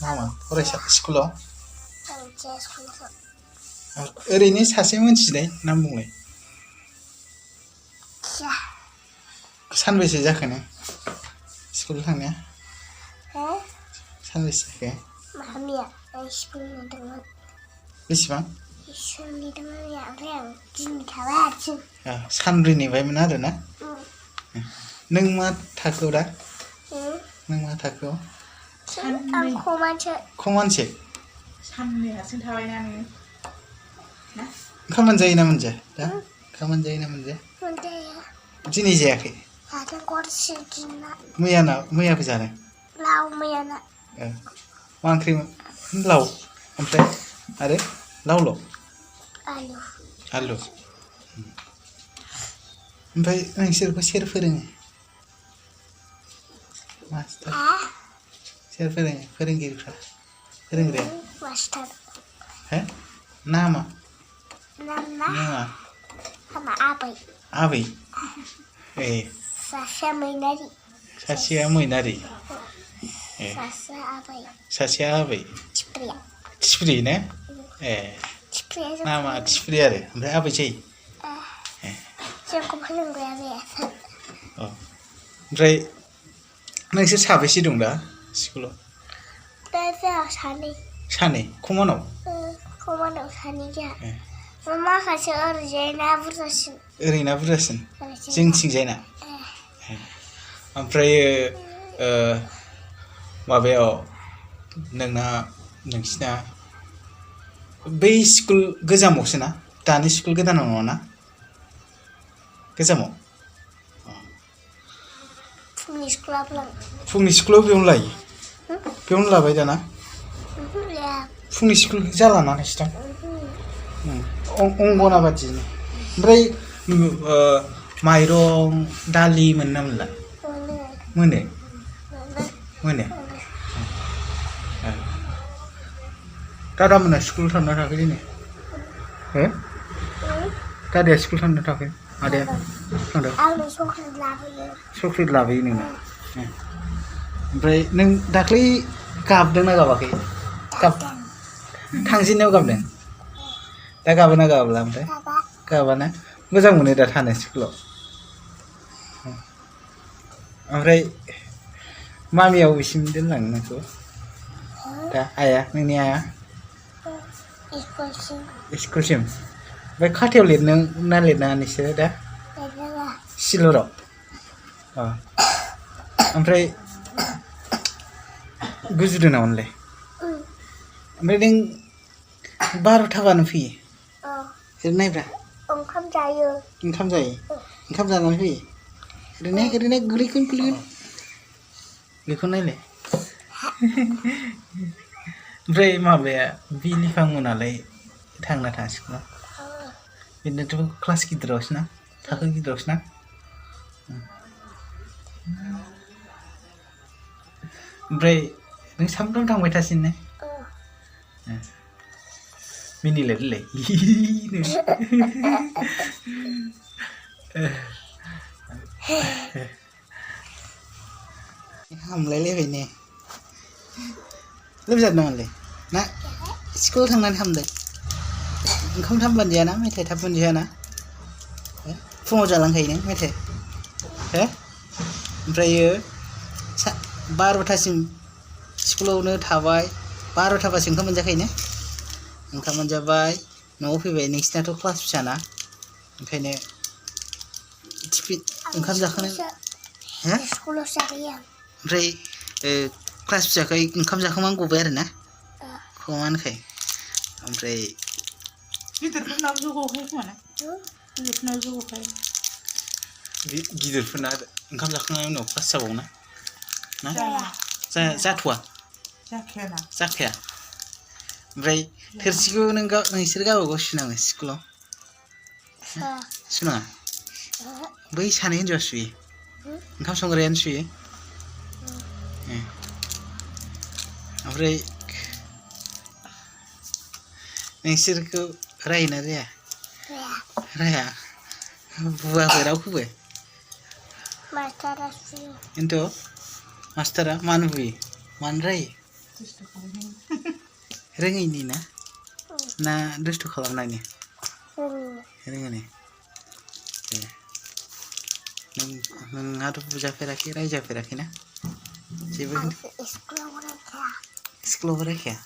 नामा फरायसा स्कुलाव मोनसे स्कुलाव ओरैनो सासे मोनथिनाय नाम बुंलाय सानबेसे जाखो नों स्कुल थांनाया सानबेसे जाखो मैया स्कुल नेदोंमोन बेसेबां स्कुल नेदोंमोन मैया ओमफ्राय आं दिनै थाबाय हारसिं सानब्रैनिफ्रायमोन आरोना नों मा थाखोआव दा नों मा थाखोआव आं खमानसो साननै हारसिं थाबायना नोङो ओंखाम मोनजायोना मोनजाया दा ओंखाम मोनजायोना मोनजाया दिनै जायाखै जादों गरसे दिना मैयाबो जादों लाव मैयाना मा ओंख्रिमोन लाव ओमफ्राय आरो लावल' आलु ओमफ्राय नोंसोरखौ सोर फोरोङो मास्टार सोर फोरोङो फोरोंगिरिफ्रा फोरोंग्राया मास्टार हो नामा आबै ए सासेया मैनारि ए सासेया आबै थिफ्रि ने ए नामा थिफ्रि आरो ओमफ्राय आबै जायो जोंखौ फोरोंग्राया बे ओमफ्राय नोंसोर साबेसे दं दा स्कुलाव दा जोंहा सानै कमनाव सानै जोंहा माखासे ओरैजायना बुरजासिन जोंथिंजायना ओमफ्रायो माबायाव नोंसिना बै स्कुल गोजामावसो ना दानि स्कुल गोदानाव नङा ना गोजामाव फुंनि स्कुलाव बेयावनो लायो बेयावनो लाबाय दाना फुंनि स्कुल जालाना नोंसिना अंगनाबादि ओमफ्राय माइरं दालि मोनो ना मोनला मोनो दादा मोना स्कुल थांना थाखै दिनै हो दादाया स्कुल थांना थाखै आदाया थांदों चक्लेट लाबोयो नोंना ओमफ्राय नों दाख्लै गाबदोंना गाबाखै थांजेननायाव गाबदों दा गाबोना गाबाब्ला ओमफ्राय गाबाना मोजां मोनो दा थानो स्कुलाव ओमफ्राय मामिया बबेसिम दोनलाङो नोंखौ दा नोंनि आइया स्कुलसिम ओमफ्राय खाथायाव लिरनो ना लिरनाङा नोंसोरो दा सिलराव ओमफ्राय गुजुदों नामालाय ओमफ्राय नों 12थाबानो फैयो ओरैनो नायब्रा ओंखाम जायो ओंखाम जानानै फैयो ओरैनो गोलैगोन बेखौ नायलाय ओमफ्राय माबाया बिलिफां मोनालाय थांना थाङा स्कुलाव बिदिनोथ' क्लास गिदिरावसो ना थाखो गिदिरावसो ना ओमफ्राय नों सामफ्रामबो थांबाय थासिनो ने मिनिलाय देलाय हामलायलायबाय ने लोमजादों नामालाय ना स्कुलाव थांनानै हामदों ओंखाम थाब मोनजायाना मेथाइ थाब मोनजायाना फुङाव जालांखायो नों मेथाइ हो ओमफ्रायो 12थासिम स्कुलावनो थाबाय 12थाबासो ओंखाम मोनजाखायो ने ओंखाम मोनजाबाय न'आव फैबाय नोंसिनाथ' क्लास फिसाना ओंखायनो ओंखाम जाखांनाय ओमफ्राय क्लास फिसाखाय ओंखाम जाखांनानै गबाय आरो ना गमानोखाय ओमफ्राय गिदिरफोरनाव जौगावखायो खोमा ना गिदिरफोरनाव जौगावखायो गिदिरफोरना ओंखाम जाखांनायनि उनाव क्लास जाबावना ना जाथ'वा जाखाया ओमफ्राय थोरसिखौ नोंसोर गावबागाव सुनाङो स्कुलाव सुनाङा बै सानै हिन्जावा सुयो ओंखाम संग्रायानो सुयो ओमफ्राय नोंसोरखौ रायोना राया बुवाखै रावखौबो खिन्थु मास्टारा मानो बुयो मानो रायो दुस्थु खालामनायनि रोङैनि ना दुस्थु खालामनायनि रोङैनि नोंहाथ' बुजाफेराखै रायजाफेराखै ना जेबो स्कुलाव फरायखाया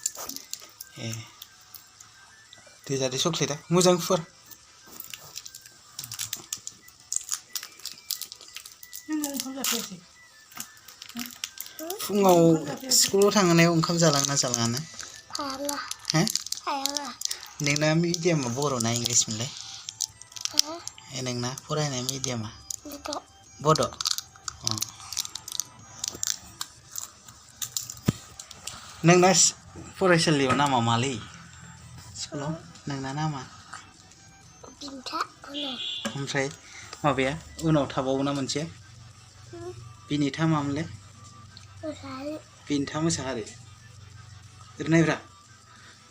ए दे जादो चक्लेटआ मोजां फुवार नों ओंखाम जाफैयासै फुङाव स्कुलाव थांनायाव ओंखाम जालाङा ना हो नोंना मिडियामा बर'ना इंलिसमोनलाय नोंना फरायनाय मिडियामा बड' नोंना फरायसालियाव नामा मालै स्कुलाव नोंना नामा ओमफ्राय माबाया उनाव थाबावोना मोनसे बिनिथा मामोनलाय बिनिथा मोसाहारि ओरै नायब्रा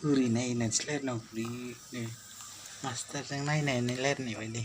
ओरै नायनानैसो रायलायनांगौलै मास्टारजों नायनानै रायलायनाय बायदि